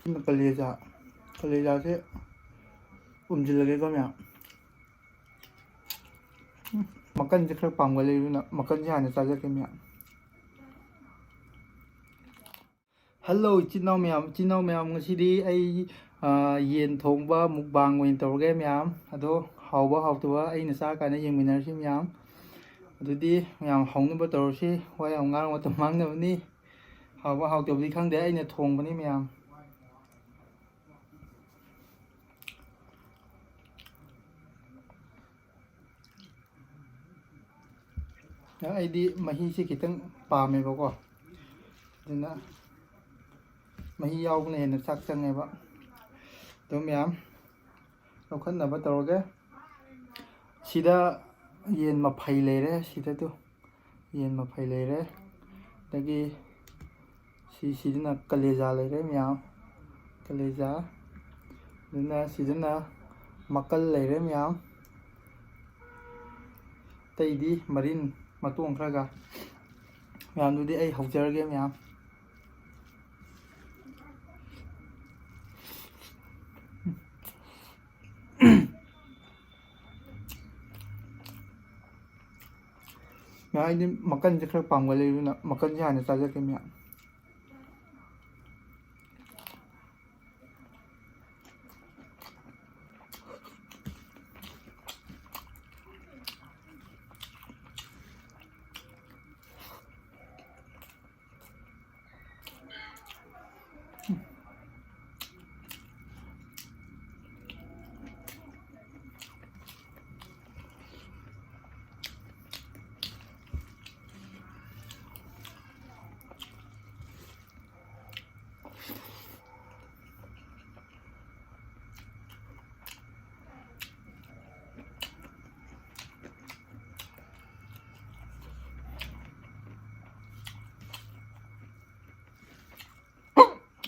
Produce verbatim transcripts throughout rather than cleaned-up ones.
ꯁꯤꯅ ꯀꯂꯦꯖꯥ꯫ ꯀꯂꯦꯖꯥꯁꯦ ꯎꯝꯁꯤꯜꯂꯒꯦꯀꯣ ꯃꯌꯥꯝ꯫ ꯎꯝ, ꯃꯀꯟꯁꯦ ꯈꯔ ꯄꯥꯝꯒꯜꯂꯤ, ꯑꯗꯨꯅ ꯃꯀꯟꯁꯦ ꯍꯥꯟꯅ ꯆꯥꯖꯒꯦ ꯃꯌꯥꯝ꯫ ꯍꯜꯂꯣ ꯏꯆꯤꯟ ꯏꯅꯥꯎ ꯃꯌꯥꯝ, ꯏꯆꯤꯟ ꯏꯅꯥꯎ ꯃꯌꯥꯝ, ꯉꯁꯤꯗꯤ ꯑꯩ, ꯑ, ꯌꯦꯟ ꯊꯣꯡꯕ mukbang ꯑꯣꯏꯅ ꯇꯧꯔꯒꯦ ꯃꯌꯥꯝ꯫ ꯑꯗꯣ ꯍꯥꯎꯕ ꯍꯥꯎꯇꯕ ꯑꯩꯅ ꯆꯥꯔꯀꯥꯟꯗ ꯌꯦꯡꯃꯤꯟꯅꯔꯁꯤ ꯃꯌꯥꯝ꯫ ꯑꯗꯨꯗꯤ ꯃꯌꯥꯝ ꯍꯧꯅꯕ ꯇꯧꯔꯁꯤ꯫ ꯋꯥ ꯌꯥꯝ ꯉꯥꯡ ꯃꯇꯝ ꯃꯥꯡꯅꯕꯅꯤ꯫ ꯍꯥꯎꯕ ꯍꯥꯎꯇꯕꯗꯤ ꯈꯪꯗꯦ, ꯑꯩꯅ ꯊꯣꯡꯕꯅꯤ ꯃꯌꯥꯝ꯫ ꯑꯩꯗꯤ ꯃꯍꯤꯁꯦ ꯈꯤꯇꯪ ꯄꯥꯝꯃꯦꯕꯀꯣ, ꯑꯗꯨꯅ ꯃꯍꯤ ꯌꯥꯎꯕꯅ ꯍꯦꯟꯅ ꯆꯥꯛ ꯆꯪꯉꯦꯕ꯫ ꯑꯗꯨ ꯃꯌꯥꯝ ꯂꯧꯈꯠꯅꯕ ꯇꯧꯔꯒꯦ꯫ ꯁꯤꯗ ꯌꯦꯟ ꯃꯐꯩ ꯂꯩꯔꯦ, ꯁꯤꯗꯗꯨ ꯌꯦꯟ ꯃꯐꯩ ꯂꯩꯔꯦ꯫ ꯑꯗꯒꯤ ꯁꯤ, ꯁꯤꯗꯅ ꯀꯂꯦꯖꯥ ꯂꯩꯔꯦ ꯃꯌꯥꯝ, ꯀꯂꯦꯖꯥ꯫ ꯑꯗꯨꯅ ꯁꯤꯗꯅ ꯃꯀꯜ ꯂꯩꯔꯦ ꯃꯌꯥꯝ꯫ ꯑꯇꯩꯗꯤ ꯃꯔꯤꯟ ꯃꯇꯣꯡ ꯈꯔꯒ꯫ ꯃꯌꯥꯝꯗꯨꯗꯤ ꯑꯩ ꯍꯧꯖꯔꯒꯦ ꯃꯌꯥꯝ꯫ ꯃꯌꯥꯝ, ꯑꯩꯗꯤ ꯃꯀꯟꯁꯦ ꯈꯔ ꯄꯥꯝꯒꯜꯂꯤ, ꯑꯗꯨꯅ ꯃꯀꯟꯁꯦ ꯍꯥꯟꯅ ꯆꯥꯖꯒꯦ ꯃꯌꯥꯝ꯫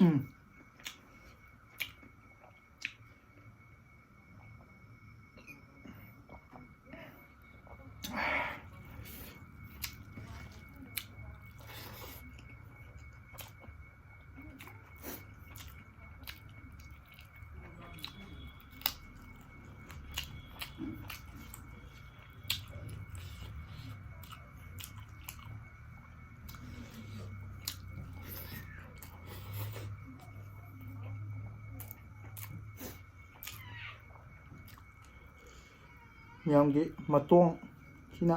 ꯎꯝ꯫ ꯃꯌꯥꯝꯒꯤ ꯃꯇꯣꯡ ꯁꯤꯅ꯫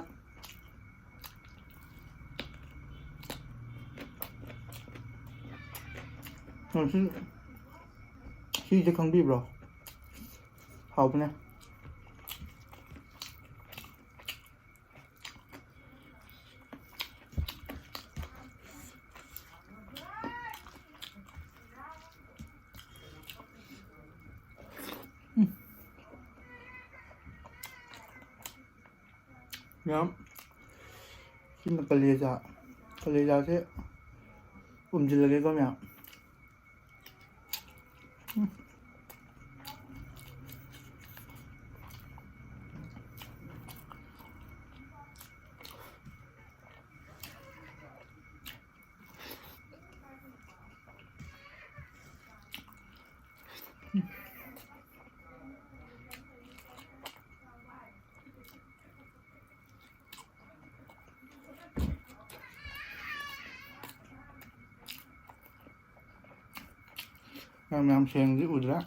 ꯅꯪ ꯁꯤ, ꯁꯤꯁꯦ ꯈꯪꯕꯤꯕ꯭ꯔꯣ? ꯍꯥꯎꯕꯅꯦ꯫ ꯃꯌꯥꯝ, ꯁꯤꯅ ꯀꯂꯦꯖꯥ꯫ ꯀꯂꯦꯖꯥꯁꯦ ꯎꯝꯁꯤꯜꯂꯒꯦꯀꯣ ꯃꯌꯥꯝ꯫ ꯎꯝ꯫ ꯌꯥꯝ ꯌꯥꯝ ꯁꯦꯡꯗꯤ ꯎꯗ꯭ꯔꯦ꯫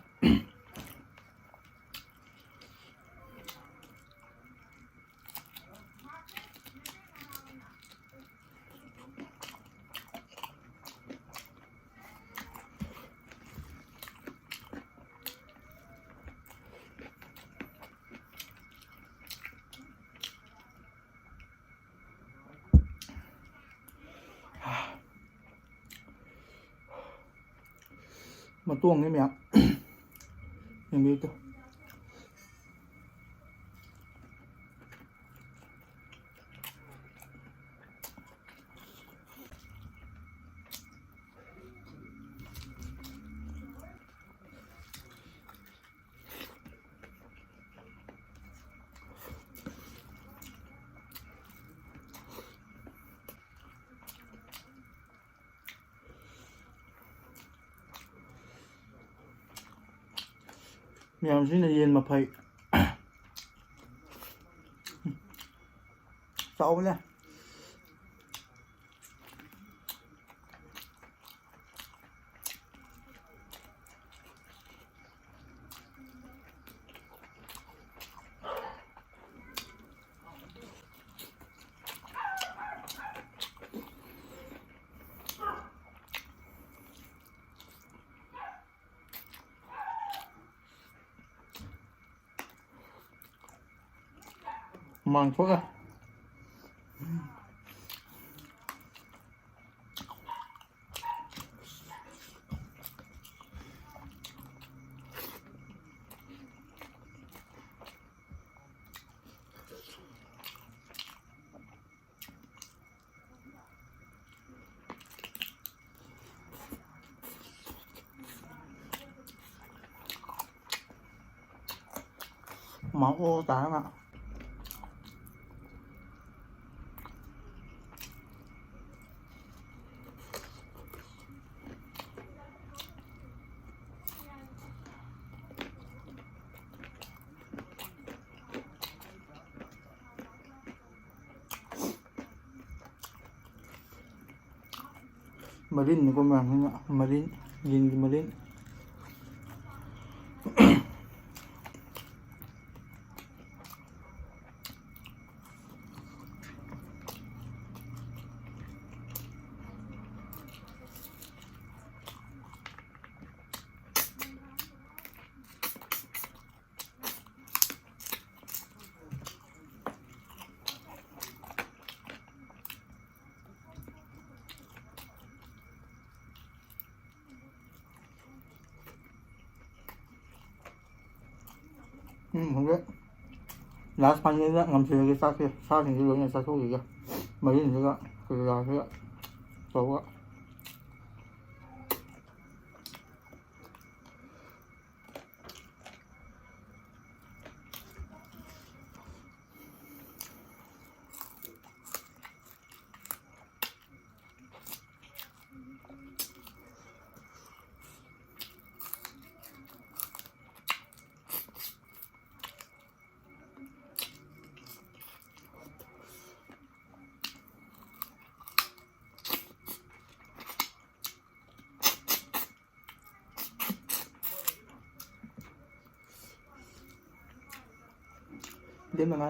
ꯃꯇꯣꯡꯅꯤ ꯃꯌꯥꯝ꯫ ꯌꯦꯡꯕꯤꯌꯨ ꯇꯨ꯫ ꯃꯌꯥꯝꯁꯤꯅ ꯌꯦꯟ ꯃꯐꯩ ꯆꯥꯎꯕꯅꯦ꯫ ꯃꯥꯡ ꯊꯣꯛꯑꯦ꯫ ꯃꯥ ꯑꯣ ꯇꯥꯔꯒ꯫ ꯃꯔꯤꯟꯅꯤꯀꯣ ꯃꯌꯥꯝꯁꯤꯅ, ꯃꯔꯤꯟ, ꯌꯦꯟꯒꯤ ꯃꯔꯤꯟ꯫ ꯎꯝ, ꯍꯧꯖꯤꯛ last final ꯉꯝꯁꯤꯜꯂꯒꯦ ꯆꯥꯛꯁꯦ, ꯁꯥꯁꯤꯡꯁꯦ ꯂꯣꯏꯅ ꯆꯥꯊꯣꯛꯈꯤꯒꯦ꯫ ꯃꯔꯤꯟꯁꯤꯒ ꯀꯂꯦꯖꯥꯁꯤꯒ ꯇꯧꯔꯒ꯫ ꯏꯇꯩꯃ ꯉꯥ꯫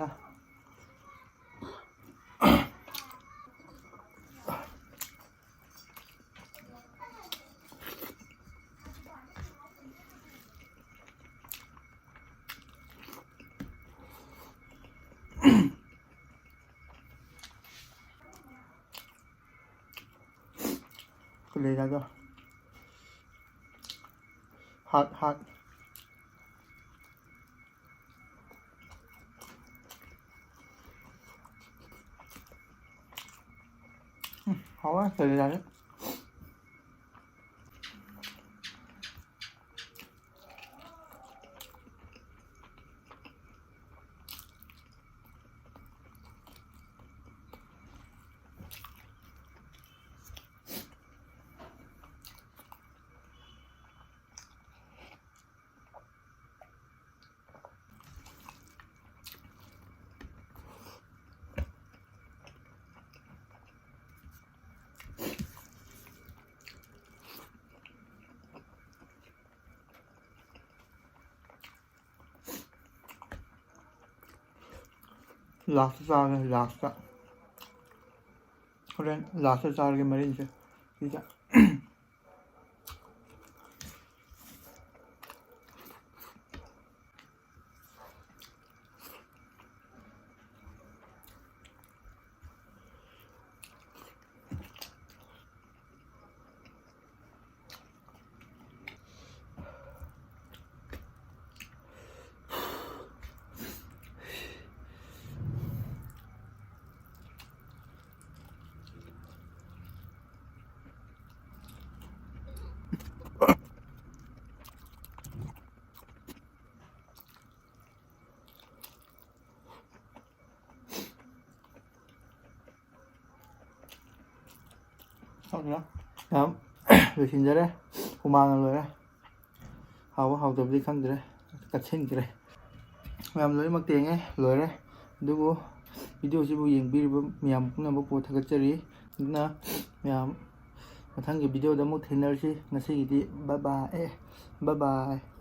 ꯀꯂꯦꯖꯥꯗꯣ꯫ ꯍꯥꯠ, ꯍꯥꯠ꯫ ꯎꯝ, ꯍꯥꯎꯋꯦ ꯀꯂꯦꯖꯥꯁꯦ꯫ ꯂꯥꯁꯇ ꯆꯥꯔꯒꯦ, ꯂꯥꯁꯇ꯫ ꯍꯣꯔꯦꯟ ꯂꯥꯁꯇ ꯆꯥꯔꯒꯦ ꯃꯔꯤꯟꯁꯦ꯫ ꯁꯤꯗ꯫ ꯌꯥꯝ ꯂꯣꯏꯁꯤꯟꯖꯔꯦ꯫ ꯍꯨꯃꯥꯡꯅ ꯂꯣꯏꯔꯦ꯫ ꯍꯥꯎꯕ ꯍꯥꯎꯇꯕꯗꯤ ꯈꯪꯗ꯭ꯔꯦ, ꯀꯠꯁꯤꯟꯈ꯭ꯔꯦ꯫ ꯃꯌꯥꯝ ꯂꯣꯏꯅꯃꯛ ꯇꯦꯡꯉꯦ, ꯂꯣꯏꯔꯦ꯫ ꯑꯗꯨꯕꯨ video ꯁꯤꯕꯨ ꯌꯦꯡꯕꯤꯔꯤꯕ ꯃꯌꯥꯝ ꯄꯨꯝꯅꯃꯛꯄꯨ ꯊꯥꯒꯠꯆꯔꯤ꯫ ꯑꯗꯨꯅ ꯃꯌꯥꯝ ꯃꯊꯪꯒꯤ video ꯗ ꯑꯃꯨꯛ ꯊꯦꯡꯅꯔꯁꯤ꯫ ꯉꯁꯤꯒꯤꯗꯤ bye bye, ꯑꯦ, bye bye꯫